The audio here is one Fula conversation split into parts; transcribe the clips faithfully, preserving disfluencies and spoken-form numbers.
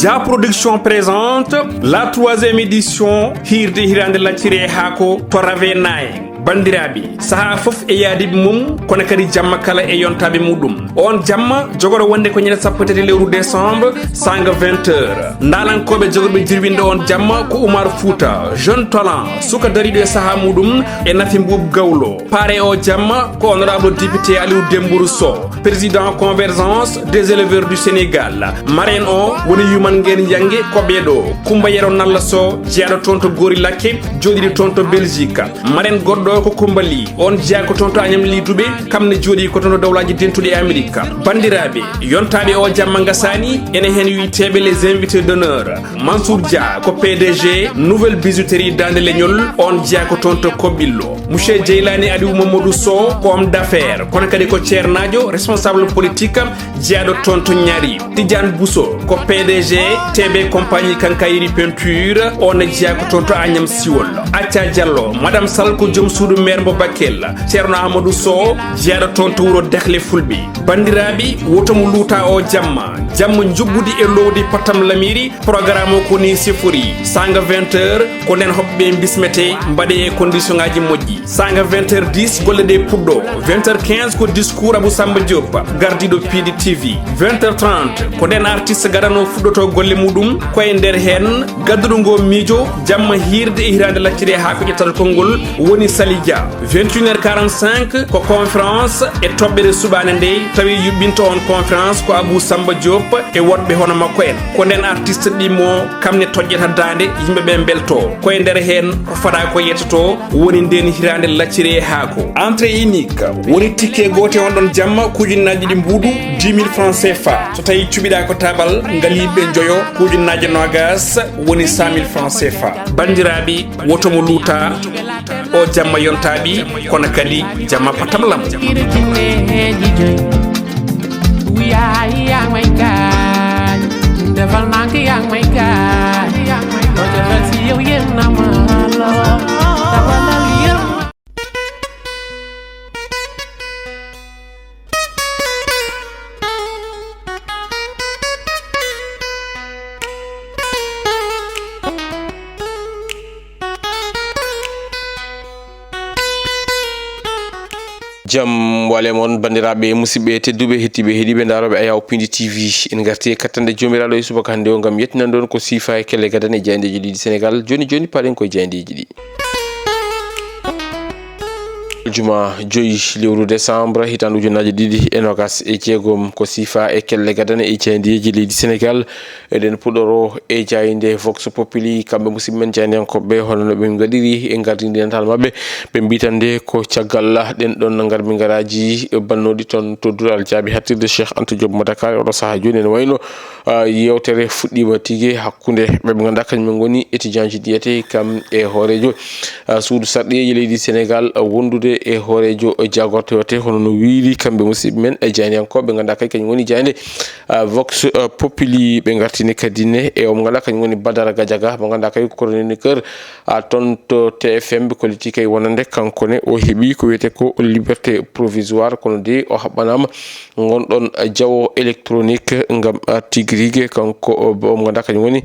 Da Production présente la troisième édition Hirde Hirande Lacciri e Haako to Ravenaye. Banndiraaɓe, sahaa fof e yaadiiɓe mum, kono kadi jamma kala e yontaaɓe muɗum. On jamma jogoro wonde ko ñande sappo e tati lewru décembre, sanga vingt heures. Ndaalankooɓe jogorɓe jirwinde on jamma ko Oumar Fouta, jeune talent, suka dariiɗo e sahaa muɗum, e Nafi Mbuub Gawlo. Paare o jamma ko honorable député Aliou Dembourou Sow, président Convergence des éleveurs du Sénégal. Marraine o woni Yuman Ngeen Yange Koɓeɗo, Kumba Yero Nalla Sow, jeyaɗo toon to Gori Lakke, jooɗiiɗo toon to Belgique. Marraine goɗɗo ko Kumba Ly, on jeyaa ko toon to Agnam Ly Toubé, kam ne jooɗii ko toon to Dawlaaji Dentuɗi e Amérique. Banndiraaɓe, yontaaɓe o jamma ngasaani, ene heen wiyeteeɓe les invités d'honneur. Mansour Dia ko P D G Nouvelle Bijouterie Daande Leñol, on jeyaa ko toon to Koɓillo. Monsieur Djeylani Aliou Mamadou Sow ko homme d'affaires, kono kadi ko ceernaajo, responsable politique, jeyaɗo toon to Ñaari. Tidiane Bousso ko P D G T B Compagnie Quincaillerie Peinture, on ne jeyaa ko toon to Agnam Siwol. Acca Diallo, Madame Sall ko joom suudu maire mo Bakel. Ceerno Amadou Sow, jeyaɗo toon to wuro Dexle Fulɓe. Banndiraaɓe, woto mo luuta o jamma. Jamma njuɓɓudi e lowdi Patam Lamiri, programme o ko ni sifori. Sanga vingt heures, ko nden hoɓɓe bismete, mbaɗe e condition ngaji moƴƴi. Sanga vingt heures dix, golle ɗe puɗɗo. Vingt heures quinze ko discours Abou Samba Diop, gardiiɗo P D T V. Vingt heures trente, ko nden artiste gadano fuɗɗoto golle muɗum, ko e nder heen gadduɗo ngo miijo, jamma hiirde e hiraande lacciri e haa ko ƴettata konngol, woni Sali Dia. Vingt et une heures quarante-cinq, ko conférence e toɓɓere suɓaande nde, tawi yuɓɓinto on conférence ko Abou Samba Diop e woɗɓe hono makko en. Ko nden artiste ɗimmo, kam ne toƴƴata daande, yimɓe ɓe mbelto. Ko e nder heen ko faɗa ko yettoto, woni nden hiraande lacciri e haako. Entrée unique, woni ticket goote on ɗon jamma, ko ujunnaaji ɗiɗi mbuuɗu, dix mille francs C F A. So tawi cuɓiɗa ko tabal, ngaliiɓe njoyo, ko ujunnaaji noogas, woni cent mille francs C F A. Banndiraaɓe, woto mo luuta, o jamma yontaaɓe, kono kadi jamma patam lam. Jam wale mon, banndiraaɓe, musidɓe tedduɓe, heɗtiiɓe, heɗiiɓe, ndaarooɓe Ayaw Pindi T V. En ngarti e kattande Joomiraaɗo e subaka hannde o ngam yettinande on ko siifa e kelle gadane e jaayndeeji leydi Senegaal. Jooni jooni, paɗen koye jaayndeeji ɗi. Aljuma joyi lewru décembre, hitaande ujunaaji ɗiɗi e noogas e jeegom, ko siifa e kelle gadane e jaayndeeji leydi Senegaal. Eɗen puɗɗoro e jaaynde Vox Populi, kamɓe musidɓe men jaayndiyankooɓe, hono no ɓe ngaɗiri e ngardindiyantal maɓɓe. Ɓe mbiyi tan nde ko caggal ɗen ɗon ngarmi ngaraaji bannooɗi toon to Dural Jaabi Hattirde Cheikh Anta Diop mo Dakar. E oɗo sahaa jooni ene wayno, ah, yeewtere fuɗɗiima tigi hakkunde ɓe ɓe ngannduɗaa kañum en ngoni étudiant ji ɗi etee kam e hooreejo, ah, suudu sarɗiyeeji leydi Senegaal, ah, wondude e hooreejo jaagortoote, hono no wiyri kamɓe musidɓe men e jaayndiyankooɓe, ɓe ngannduɗaa kay kañum woni jaaynde, ah, Vox, ah, Populi. Ɓe ngartini kadi ne e o mo ngannduɗaa kañum woni Badara Gadiaga, mo ngannduɗaa kay ko chroniqueur, ah, toon to T F M, ɓe kolliti kay wonande kanko ne o heɓi ko wiyetee ko liberté provisoire, kono de o haɓɓanaama ngon ɗon jawo électronique ngam, ah, tigi rigi kanko, o, o mo ngannduɗaa kañum woni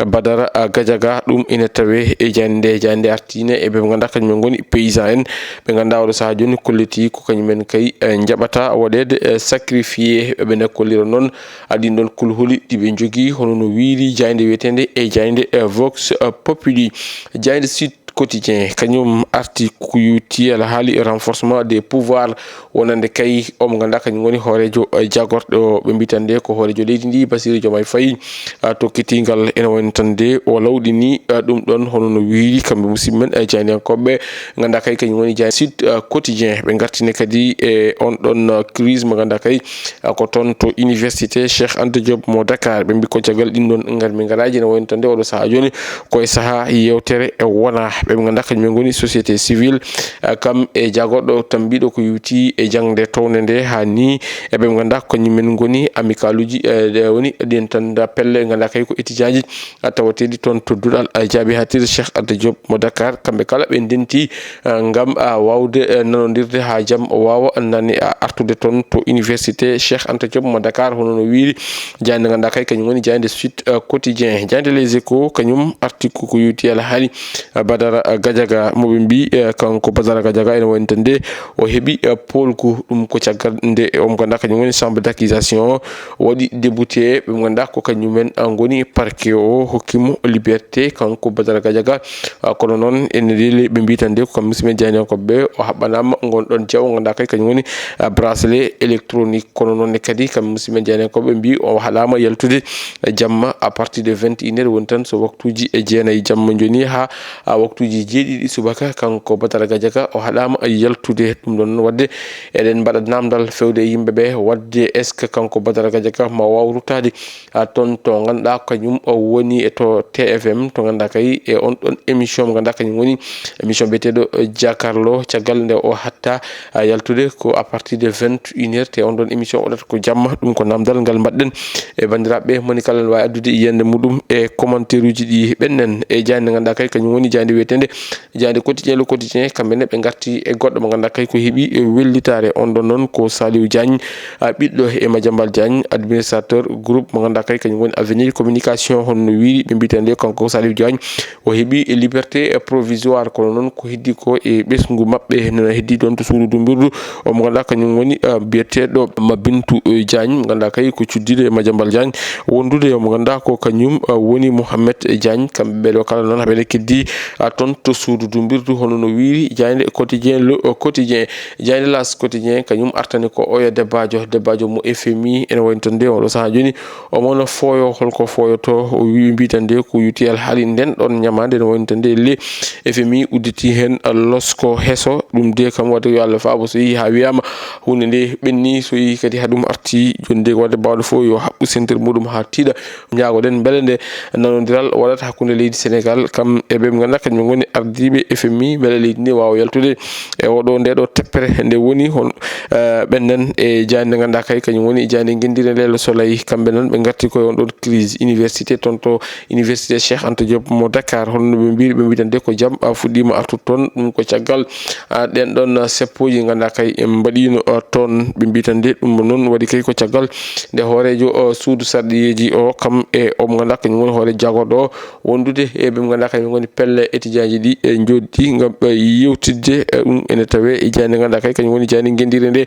Badara, ah, Gadiaga. Ɗum ina tawe e jaaynde, jaaynde artiine e ɓe ngannduɗaa kañum en ngoni paysan en, ɓe ngannduɗaa oɗo sahaa jooni kolliti ko kañum en kay, eh, njaɓata waɗeede, eh, sacrifié. Ɓe ne kollira noon, ah, ɗin ɗon kulhuli ɗi ɓe njogii, hono no wiyri jaaynde wiyeteende e jaaynde, eh, Vox, eh, Populi. Jaaynde Sud Quotidien, kañum arti ko yowti alhaali renforcement des pouvoirs, wonande kay o mo ngannduɗaa kañum woni hooreejo, eh, jaagorɗo, ɓe mbiyi tan nde ko hooreejo leydi ndi, Bassirou Diomaye Faye, ah, tokkitingal ene wayno tan nde o lawɗini, ah, ɗum ɗon, hono no wiyri kamɓe musidɓe men, eh, jaayndiyankooɓe, ngannduɗaa kay kañum woni jaaynde Sud, ah, Quotidien. Ɓe ngartini kadi e on ɗon, ah, crise mo ngannduɗaa kay, ah, ko toon to Université Cheikh Anta Diop mo Dakar. Ɓe mbi ko caggal ɗin ɗon ngarmi ngaraaji, ene wayno tan nde oɗo sahaa jooni, koye sahaa yeewtere e wona. ɓe ɓe ngannduɗaa kañum en ngoni société civile, eh, kam e jagorɗo tambiiɗo ko yowti e jaŋde townde nde haa ni, e ɓe ɓe ngannduɗaa ko kañum en ngoni amicale uji, eh, ɗe woni ɗen tan pelle ngannduɗaa kay ko étudiant ji, ah, tawateeɗi toon to duɗal, ah, Jaabi Hatir Cheikh Anta Diop mo Dakar. Kamɓe kala ɓe ndenti, ah, ngam, ah, waawde, eh, nanondirde haa jam o waawa nane, ah, artude toon to université Cheikh Anta Diop mo Dakar, hono no wiiri jaaynde ngannduɗaa kay kañum woni jaaynde Sud, ah, Quotidien. Jaaynde Les Échos kañum arti ko ko yowti alhaali, ah, Badara Gadiaga mo ɓe mbi, eh, kanko Badara Gadiaga ene wayno tan nde o heɓi, eh, poolgu. Ɗum ko caggal nde o mo ngannduɗaa kañum woni chambre d'accusation o waɗi débouté ɓe mo ngannduɗaa ko kañum en, ah, ngoni parquet o hokkimo liberté kanko Badara Gadiaga. Ah, kono noon ene leeli ɓe mbi tan nde ko kam musidɓe jaayndiyankooɓe ɓe o haɓɓanaama ngon ɗon jawo ngannduɗaa kay kañum woni, ah, bracelet électronique. Kono noon ne kadi kam musidɓe jaayndiyankooɓe ɓe mbi o haɗaama yaltude, eh, jamma à partir de vingt et une heures woni tan so waktuuji e jeenayi jamma jooni haa, ah, waktuuji jeeɗiɗi subaka kanko Badara Gadiaga o haɗaama yaltude. Ɗum ɗon waɗde eɗen mbaɗa naamndal fewde e yimɓe ɓe waɗde est-ce que kanko Badara Gadiaga ma waaw ruttaade, ah, toon to ngannduɗaa kañum o woni e to T F M to ngannduɗaa kay e on ɗon émission mo ngannduɗaa kañum woni émission biyeteeɗo, eh, Jakarlo caggal nde o hatta, ah, yaltude ko à partir de vingt et une heures te on ɗon émission o waɗata ko jamma. Ɗum ko naamndal ngal mbaɗɗen e banndiraaɓe moni kala ne waawi addude yiyannde muɗum e commentaire uji ɗi ɓenɗen e jaaynde ngannduɗaa kay kañum woni jaaynde wiyeteende Jaaynde Quotidien, Le Quotidien, kamɓe ne ɓe ngarti e goɗɗo mo ngannduɗaa kay ko heɓi e wellitaare. On ɗon noon ko Saliou Diagne, ah, ɓiɗɗo e Madiambal Diagne, administrateur groupe mo ngannduɗaa kay kañum woni Avenir Communication. Hono no wiiri ɓe mbiyata nde kanko Saliou Diagne o heɓi e liberté provisoire, kono noon ko heddi ko e ɓesngu maɓɓe nana heddi ɗon to suudu dumbirdu o mo ngannduɗaa kañum woni, ah, biyeteeɗo Ma Bintu, eh, Diagne mo ngannduɗaa kay ko cuddiiɗo e Madiambal Diagne wondude e mo ngannduɗaa ko kañum, ah, woni Mohamed Diagne. Kamɓe ɓeɗo kala noon haɓe keddi, ah, toon to suudu dumbirdu hono no wiiri jaaynde Quotidien, Le Quotidien, jaaynde L'As Quotidien kañum artani ko oya debbajo, debbajo mo F M I ene wayno toon nde oɗo sahaa jooni omo no fooyo. Holko fooyoto? O wi, mbi tan nde ko yowti alhaali nden ɗon ñamaande ene wayno toon nde le F M I udditi heen losko heso. Ɗum de kam waɗde yo Allah faabo so yehi haa wiyaama huunde nde ɓenni, so yehi kadi haa ɗum arti jooni nde waɗde baawɗo fof yo haɓɓu sentir muɗum haa tiiɗa. Njaago-ɗen mbele nde nanondiral waɗata hakkunde leydi Senegal kam e ɓe ɓe ngannduɗaa kañum ngoni ardiiɓe F M I mbele leydi ndi waawa yaltude e oɗo nde ɗo teppere nde woni hon, eh, ɓenɗen e jaaynde ngannduɗaa kay kañum woni jaaynde ngenndiire nde Le Soleil. Kamɓe noon ɓe ngarti koye on ɗon crise université toon to université Cheikh Anta Diop mo Dakar. Hono no ɓe mbiri ɓe mbiɗen de ko jam, ah, fuɗɗiima artude toon. Ɗum ko caggal, ah, ɗen ɗon, ah, seppooji ngannduɗaa kay en mbaɗiino, ah, toon ɓe mbi tan de ɗum noon waɗi kay ko caggal nde hooreejo, ah, suudu sarɗiyeeji o kam e o mo ngannduɗaa kañum woni hoore jagorɗo o wondude e ɓe ngannduɗaa kañum ngoni pelle étudiant ji ɗi e jooɗdi ngam, eh, yewtidde, eh, ɗum ene tawe e jaaynde ngannduɗaa kay kañum woni jaaynde ngenndiire nde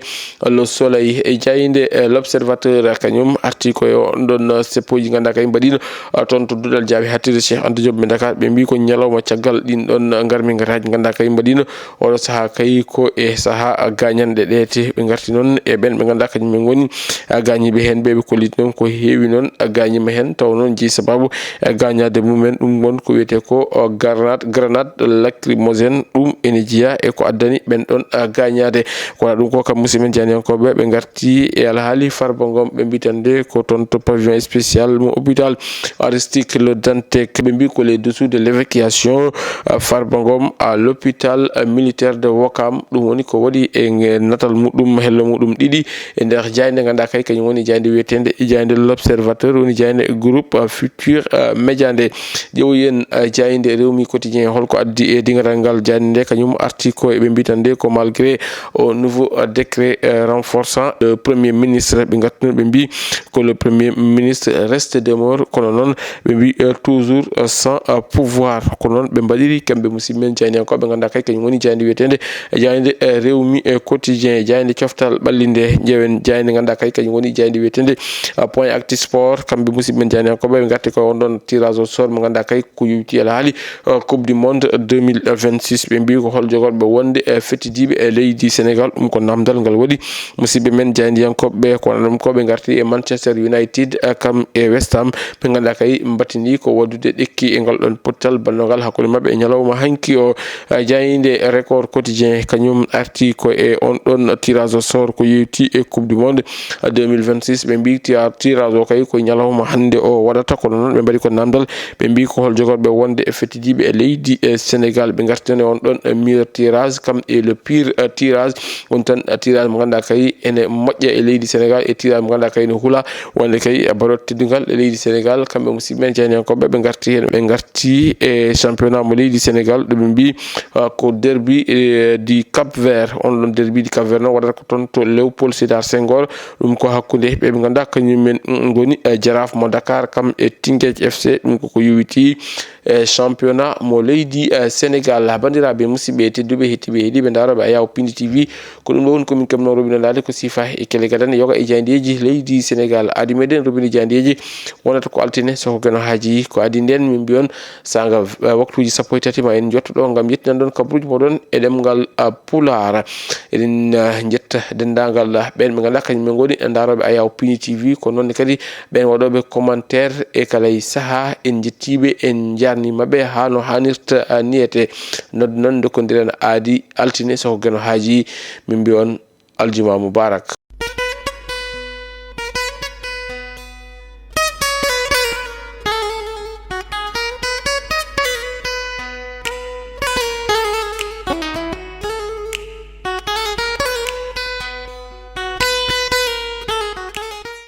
Le Soleil. E jaaynde, eh, L'Observateur kañum arti koye on ɗon, eh, seppooji ngannduɗaa kay mbaɗiino, eh, toon to duɗal jaabi hattirde Cheikh Anta Diop ɓe Dakar. Ɓe mbi ko ñalawma caggal ɗin ɗon, eh, ngarmi ngaraaji ngannduɗaa kay mbaɗiino oɗo sahaa kay ko e sahaa gañanɗe ɗe te ɓe ngarti noon e ɓen ɓe ngannduɗaa kañum en ngoni, ah, gañiiɓe heen ɓe ɓe kolliti noon ko heewi noon, ah, gañiima heen taw noon jeyi sababu, ah, gañaade mumen. Ɗum won ko wiyetee ko, ah, granade, granade lacrymogène, ɗum ene jeyaa e ko addani ɓen ɗon, ah, gañaade. Ko waɗa ɗum ko kam musidɓe men jaayndiyankooɓe ɓe ngarti e alhaali Farba Ngom ɓe mbi tan de ko toon to pavillon spécial mo hôpital Aristide Le Dantec. Ɓe mbi ko les dessous de l'évacuation, euh, Farba Ngom à l'hôpital, euh, militaire de Ouakam. Ɗum woni ko waɗi e nge-, natal muɗum, hello muɗum ɗiɗi e nder jaaynde ngannduɗaa kay kañum woni jaaynde wiyeteende jaaynde L'Observateur, woni jaaynde groupe, euh, Futur, euh, Média nde. Ƴeewoyen, euh, jaaynde Rewmi Quotidien, holko addi e diŋaral ngal jaaynde nde, kañum arti ko e ɓe mbi tan de ko malgré au nouveau, euh, décret, euh, renforçant le premier ministre, ɓe ngartino ɓe mbi ko le premier ministre reste demeure, kono noon ɓe mbi, euh, toujours, euh, sans, euh, pouvoir. Kono noon ɓe mbaɗiri kamɓe musidɓe men jaayndiyankooɓe ngannduɗaa kay kañum woni jaaynde wiyeteende jaaynde, euh, Rewmi, euh, Quotidien, jaaynde coftal ɓalli nde. Ƴeewen jaaynde ngannduɗaa kay kañum woni jaaynde wiyeteende, euh, Point Actu Sport, kamɓe musidɓe men jaayndiyankooɓe ɓe ngarti ko on ɗon tirage au sort mo ngannduɗaa kay ko yowiti e alhaali, euh, Coupe du Monde deux mille vingt-six. Ɓe mbi ko hol jogorɓe wonde, euh, fettidiiɓe e leydi Senegal. Ɗum ko namdal ngal waɗi musidɓe men jaayndiyankooɓe ɓe, ko wano ɗum ko ɓe ngarti e Manchester United, eh, kam e West Ham. Ɓe ngannduɗaa kay mbattini ko waɗude ɗekki e ngal ɗon pottal banndogal hakkunde maɓɓe e ñalawma hanki o. Eh, jaaynde Record Quotidien kañum arti ko e on ɗon tirage Tirage au sort ko yeewti e Coupe du Monde deux mille vingt-six. Ɓe mbii tirage o kay ko ñalawma hannde o waɗata, kono noon ɓe mbaɗi ko namdal. Ɓe mbii ko hol jogorɓe wonde e fettidiiɓe e leydi e Sénégal. Ɓe ngartene on ɗon, eh, meilleur tirage kam e le pire, eh, tirage. On tan, eh, tirage mo ngannduɗaa kay ene moƴƴa e leydi Sénégal e tirage mo ngannduɗaa kay ene hula wonde kay, eh, baɗoto teddungal e leydi Sénégal. Kamɓe musidɓe men jayniyankooɓe ɓe ngarti heen, ɓe ngarti e championnat mo leydi Sénégal, ɗo ɓe mbii, ah, ko derby, eh, du Cap Vert. On ɗon derby du Cap Vert noon waɗata ko toon to Léopold Sédar Senghor. Ɗum ko hakkunde ɓe ɓe ngannduɗaa kañum men, mm, ngoni, eh, Jaraaf mo Dakar kam e Teungueth F C. Ɗum koko yowiti e championnat mo leydi, eh, Sénégal. Banndiraaɓe musidɓe tedduɓe, heɗtiiɓe, heɗiiɓe, ndarooɓe Ayaw Pindi T V, ko ɗum ɗo woni ko min keɓnoo roɓinandaade ko siifa e kele gadane yoga e jayndeeji leydi Sénégal. Aadi meɗen roɓinde jayndeeji wonata ko altine, so ko Geno Haaji. Ko adii ndeen min mbiyon saanga, eh, waktuuji sappo e tati ma en njotto ɗo ngam yettinan ɗon kabruuji moɗon e ɗemngal, ah, Pulaar. Eɗen, ah, njetta denndaangal, ah, ɓeen ɓe ngannduɗaa kañum en ngoni ndarooɓe Ayaw Pindi T V, ko noon ne kadi ɓeen waɗooɓe commentaire e kala e sahaa. En njettii ɓe, en njaarniima ɓe haa no haanirta, ah, niyete. Nodde noon ndokkondiren aadi altine, so ko Geno Haaji, min mbiya on aljuma mubarak.